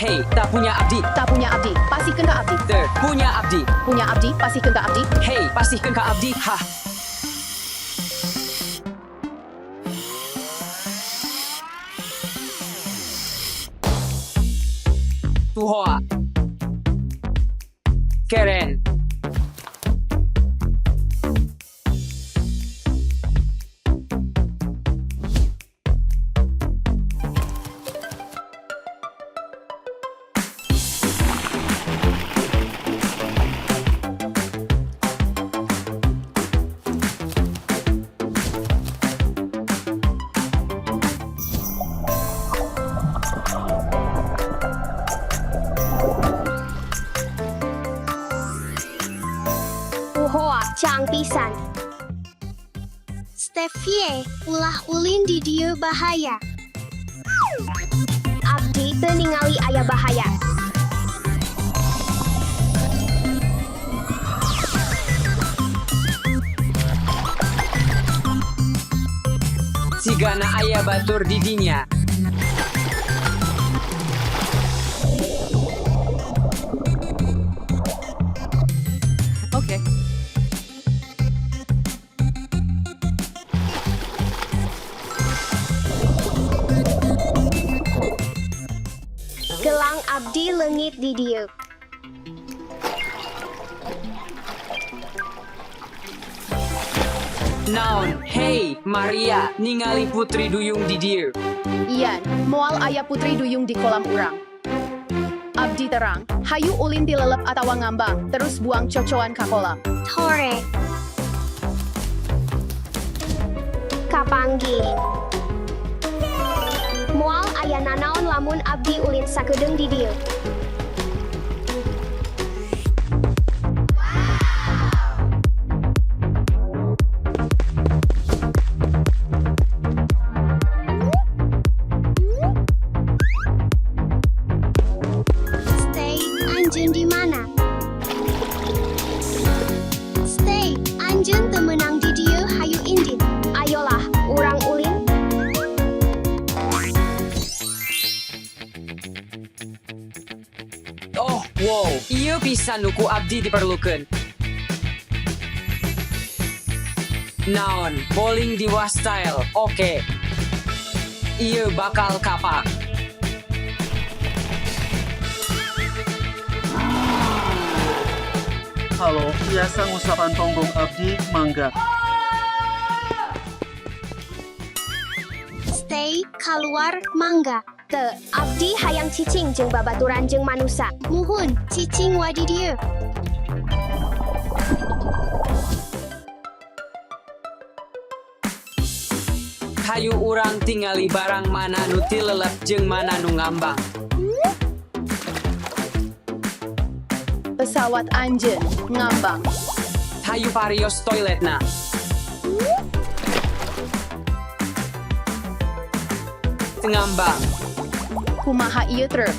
Hey, tak punya abdi. Tak punya abdi, pasihkeun ka abdi. Teu punya abdi. Punya abdi, pasihkeun ka abdi. Hey, pasihkeun ka abdi. Hah. Tuhoa. Keren. Uhoa, caang pisan. Stevie, ulah ulin di dieu, bahaya. Abdi teu ningali aya bahaya. Sigana aya batur di dinya. Oke. Gelang abdi leungit di dieu. Naon, hey, Maria, ningali putri duyung di dieu. Ian, moal aya putri duyung di kolam urang. Abdi terang, hayu ulin tilelep atawa ngambang, terus buang cocoan ka kolam. Tore. Kapanggih. Moal aya nanaon lamun abdi ulin sakedeung di dieu. Stay, anjeun di mana? Stay, anjeun teu meunang di dieu, hayu indit. Ayolah, urang ulin. Oh, wow, ieu pisan nu ku abdi diperlukeun. Naon, bowling di style, oke. Ieu bakal kapak. Halo, tiasa ngusapan tonggong abdi, mangga. Stay, keluar, mangga. Teu, abdi hayang cicing jeung babaturan jeung manusa. Muhun, cicing wa di dieu. Hayu urang tingali barang mana nu tilelep jeung mana nu ngambang. Pesawat anjeun, ngambang. Hayu parios toiletna. Teu ngambang. Kumaha ieu truk?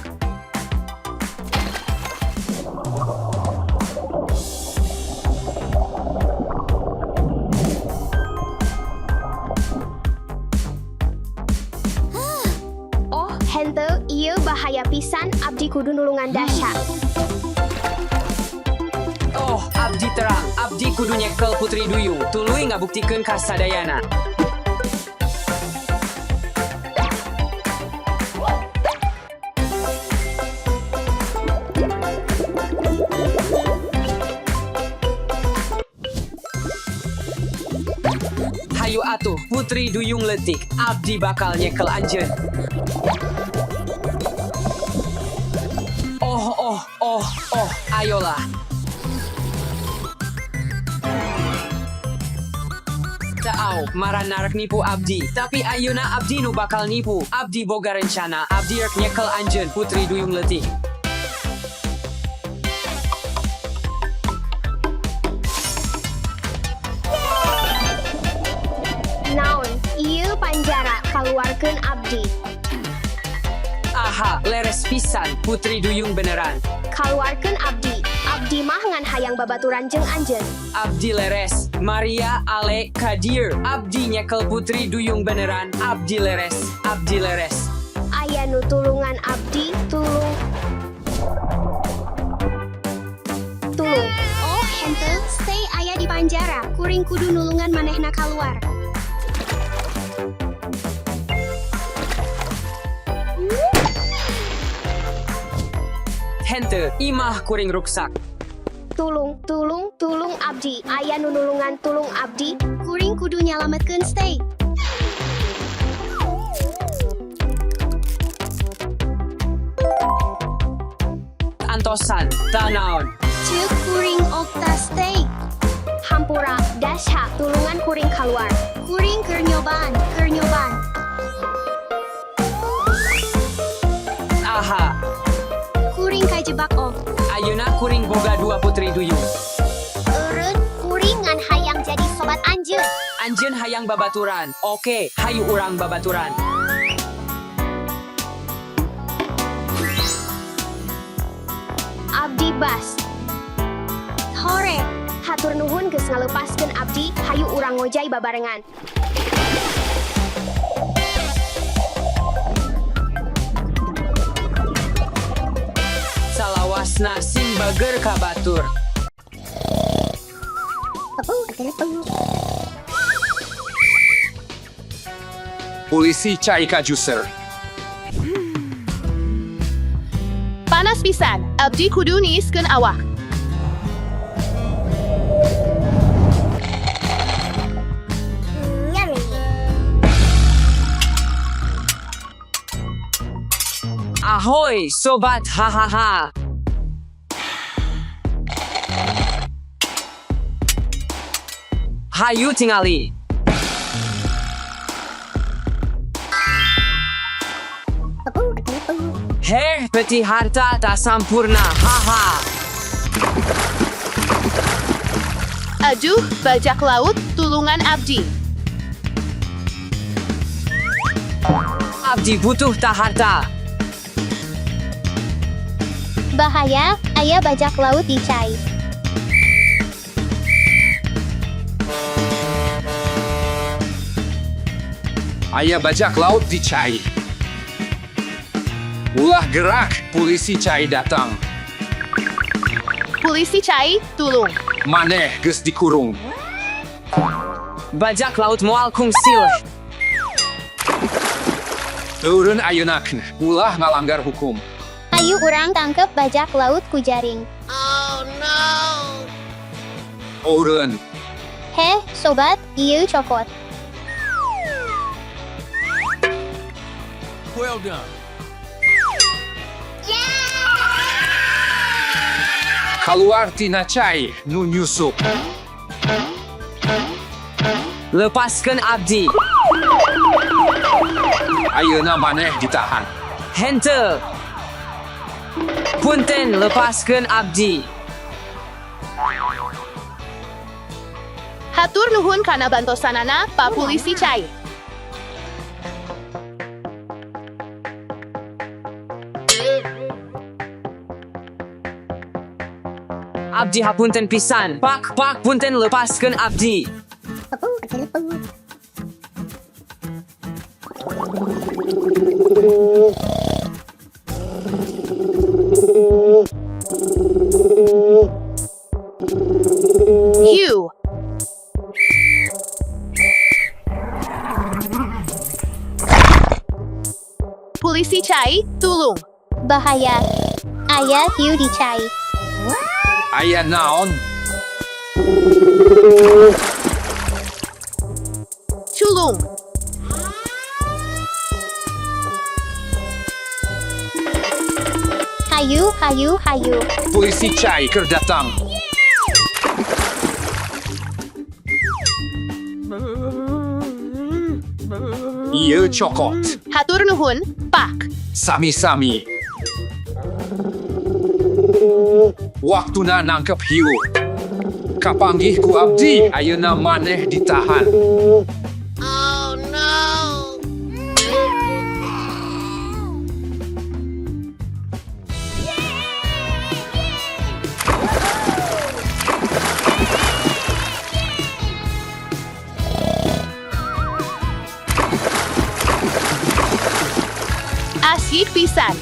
Oh, henteu, ieu bahaya pisan, abdi kudu nulungan Dasha. Oh, abdi terang, abdi kudu nyekel putri duyung. Tuluy ngabuktikeun ka sadayana. Hayu atuh, putri duyung leutik, abdi bakal nyekel anjeun. Oh, oh, oh, oh, ayolah. Taau, marana rek nipu abdi. Tapi ayeuna abdi nu bakal nipu. Abdi boga rencana, abdi rek nyekel anjeun, putri duyung leutik. Naon, ieu panjara, kaluarkeun abdi. Aha, leres pisan, putri duyung beneran. Kaluarkeun abdi. Abdi mah ngan hayang babaturan jeung anjeun. Abdi leres, Maria Ale Kadir. Abdi nyekel putri duyung beneran. Abdi leres, abdi leres. Aya nu tulungan abdi, tulung. Hampura, kuring kudu nulungan manehna kaluar. Henteu, imah kuring ruksak. Tulung, tulung, tulung abdi. Aya nu nulungan tulung abdi. Kuring kudu nyalametkeun steak. Antosan, tanaon. Ceuk kuring okta steak. Hampura, dasha, tulungan kuring kaluar. Kuring keur nyobaan, keur nyobaan. Aha, Kuring kajebak ok. ayeuna kuring boga dua putri duyung. Eureun, kuring ngan hayang jadi sobat anjeun. Anjeun hayang babaturan. Oke, hayu urang babaturan. Abdi bas. Hore, Hatur nuhun geus ngalepaskeun abdi, hayu urang ngojay babarengan. Salawasna sing bager ka batur. Polisi cai ka juser. Panas pisan, abdi kudu niiskeun awak. Ahoy, sobat hahaha. Hayu tingali. Heh, peti harta tak sampurna. Haha. Aduh, bajak laut, tulungan abdi. Abdi butuh tak harta. Bahaya, aya bajak laut di cai. Aya bajak laut di cai. Ulah gerak, polisi cai datang. Polisi cai, tulung. Maneh geus dikurung. Bajak laut moal kungsil. Eureun ayeuna ulah ngalanggar hukum. Hayu urang tangkep bajak laut ku jaring. Eureun, Heh, sobat, ieu cokot. Well done. Kaluar tina cai nu nyusup. Lepaskan abdi. Ayeuna maneh ditahan. Henteu. Punten, lepaskan abdi. Hatur nuhun kana bantosanana, Pak Polisi Cai. Abdi hapunten pisan. Pak, pak, punten lepaskan abdi. Hiu. Polisi Cai, tulung. Bahaya. Aya hiu di cai. Aya naon? Culung. Hayu, hayu, hayu. Polisi cai keur datang. Ieu cokot. Hatur nuhun, Pak. Sami-sami. Waktuna nangkep hiu. Kapanggih ku abdi, ayeuna maneh ditahan. Asyik pisan.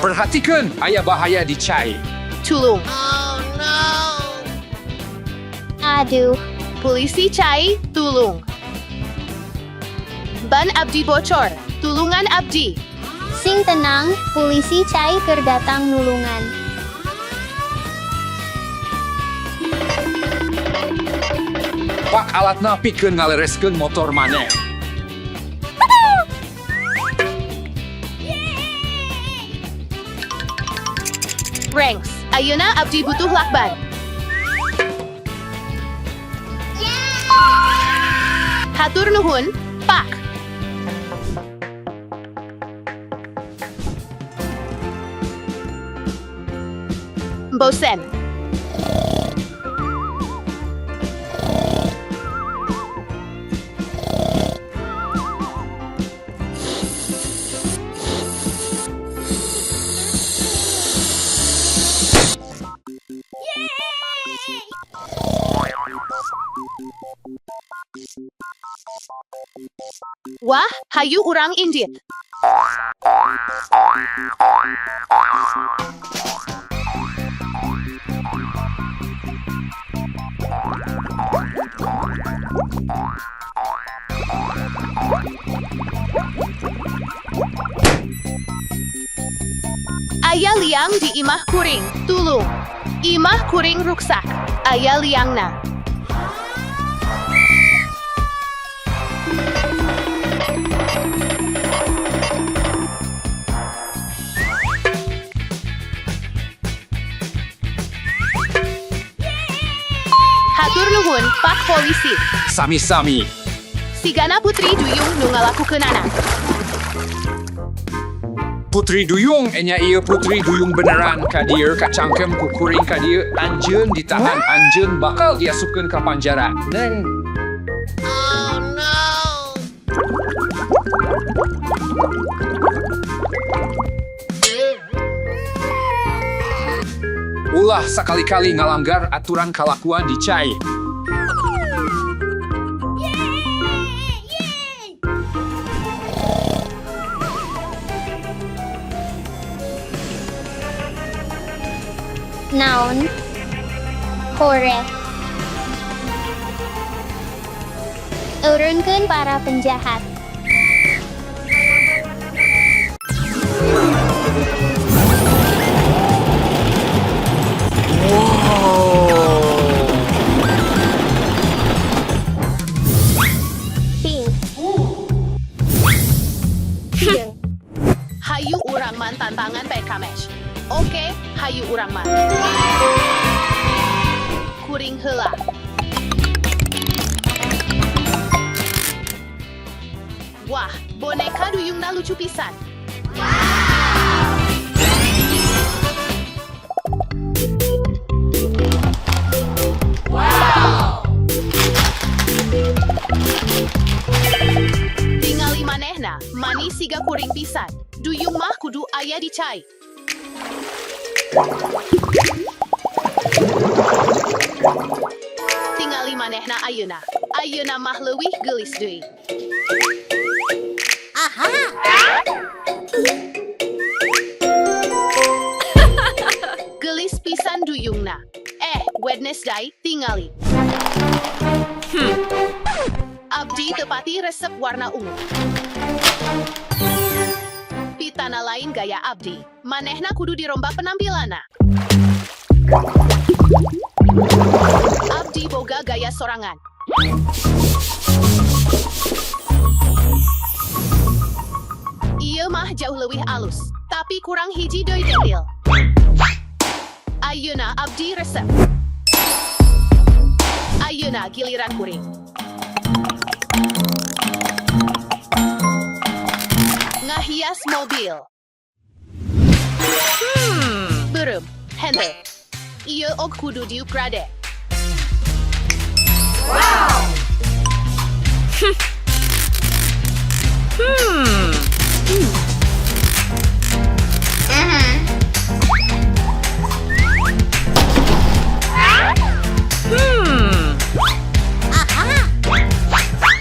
Perhatikan, aya bahaya di cai. Tulung. Aduh, Polisi cai, tulung. Ban abdi bocor, tulungan abdi. Sing tenang, polisi cai keur datang nulungan. Pak alatna pikeun ngalereskeun motor maneh. Ranks, ayeuna abdi butuh lakban. Hatur nuhun, Pak. Bosen. Wah, hayu urang indit. Aya liang di imah kuring, tulung. Imah kuring ruksak, aya liangna. Hatur nuhun, Pak Polisi. Sami-sami. Sigana Putri Duyung nu ngalakukeunana. Putri Duyung, enya ieu Putri Duyung beneran ka dieu kacangkem ku kuring ka dieu anjeun ditahan anjeun bakal diasupkeun ka panjara. Neng. Ulah sakali-kali ngalanggar aturan kalakuan di cai. Naon? Hore. Urunkeun para penjahat. Pink. Hideung. Hayu urang man tantangan PK Mesh. Oke, hayu urang man. Kuring heula. Wah, boneka duyungna lucu pisan. Tingali manehna, mani siga kuring pisan. Duyung mah kudu aya di cai. Tingali manehna ayeuna. Ayeuna mah leuwih geulis deui. Geulis pisan duyungna. Eh, Wednesday tingali. Abdi tepati resep warna ungu. Pitana lain gaya abdi. Manehna kudu dirombak penampilanna. Abdi boga gaya sorangan. Ieu mah jauh leuwih alus, tapi kurang hiji deui detail. Ayeuna abdi resep. Ayeuna giliran kuring. Ngahias mobil. Beureum, henteu. Ieu og kudu diupgrade.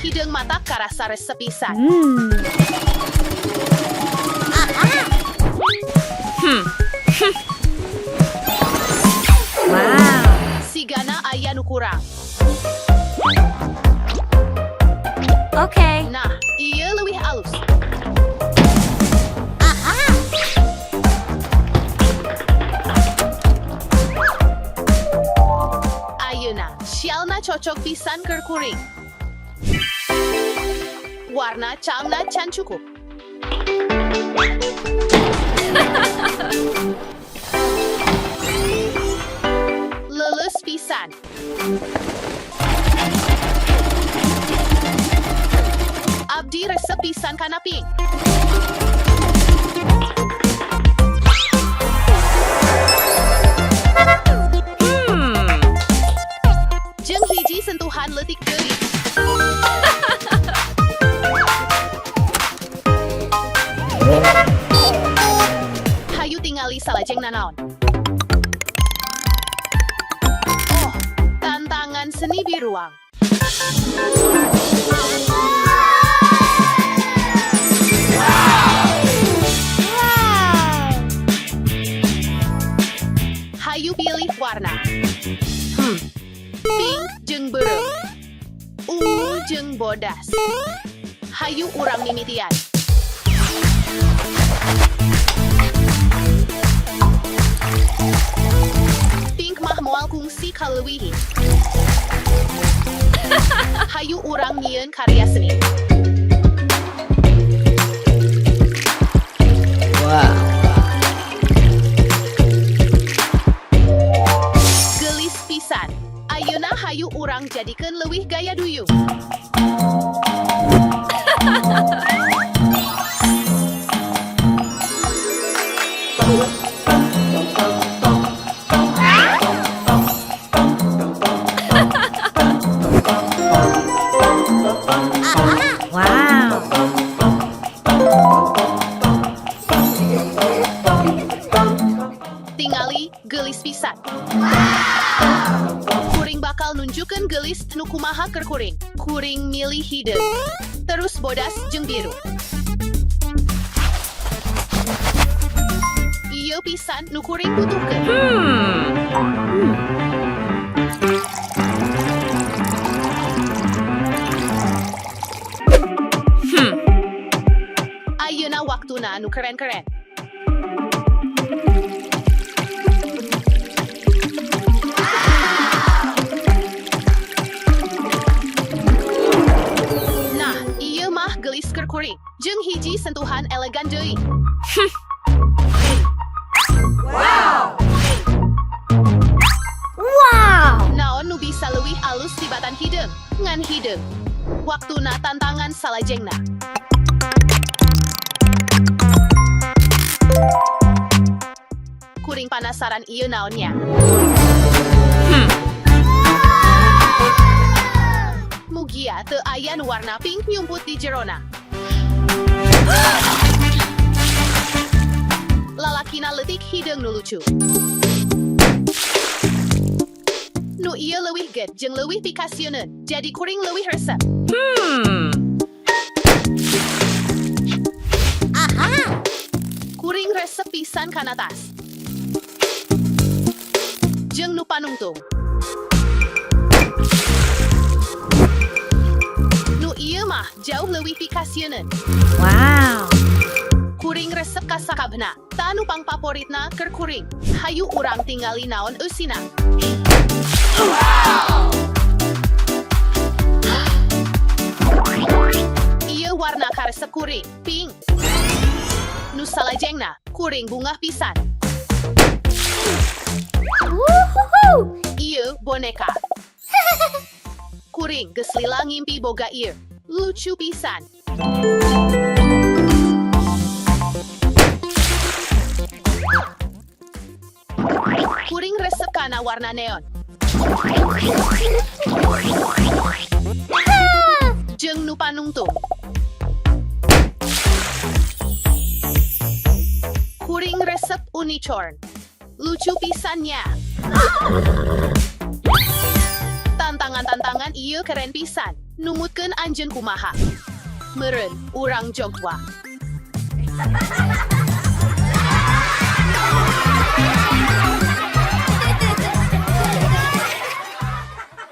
Hideung mata karasa resep pisan. alus. Ayeuna, sialna cocok pisan keur kuring. Warna camna can cukup. Leuleus pisan. Abdi resep pisan kana pink. Jeung hiji sentuhan leutik deui. Hayu tingali salajengna naon. Oh, tantangan seni biruang. Hayu pilih warna. Pink jeung beureum. Ungu jeung bodas. Hayu urang mimitian. Pink mah moal kungsi kaleuwihi. Hayu urang nyieun karya seni. Wow. Geulis pisan. Ayeuna hayu urang jadikeun leuwih gaya duyung. Wow. Tingali geulis pisan. Kuring bakal nunjukkeun geulis nu kumaha keur kuring. Kuring milih hideung. Terus bodas jeung biru. Ieu pisan nu kuring butuhkeun. Ayeuna waktuna anu keren-keren. Nah, ieu mah geulis keur kuring. Jeung hiji sentuhan elegan deui. Wow! Naon nu bisa leuwih alus tibatan hideung, ngan hideung. Waktuna tantangan salajengna. Kuring panasaran ieu naonnya. Mugia teu aya nu warna pink nyumput di jerona. Lalakina leutik hideung nu lucu. Nu ieu leuwih get jeung leuwih pikasieuneun, jadi kuring leuwih resep. Kuring resep pisan kana tas. Jeung nu panungtung. Nu ieu mah jauh leuwih pikasieuneun. Wow. Kuring resep ka sakabehna. Tah nu pangpaporitna keur kuring. Hayu urang tingali naon eusina. Ieu warna karesep kuring, pink. Nu salajengna, kuring bungah pisan. Wuhuhu! Ieu boneka. Kuring geus lila ngimpi boga ieu. Lucu pisan. Kuring resep kana warna neon. Jeung nu panungtung. Kuring resep unicorn. Lucu pisannya. Tantangan-tantangan ieu keren pisan. Numutkeun anjeun kumaha. Meureun urang jogwa.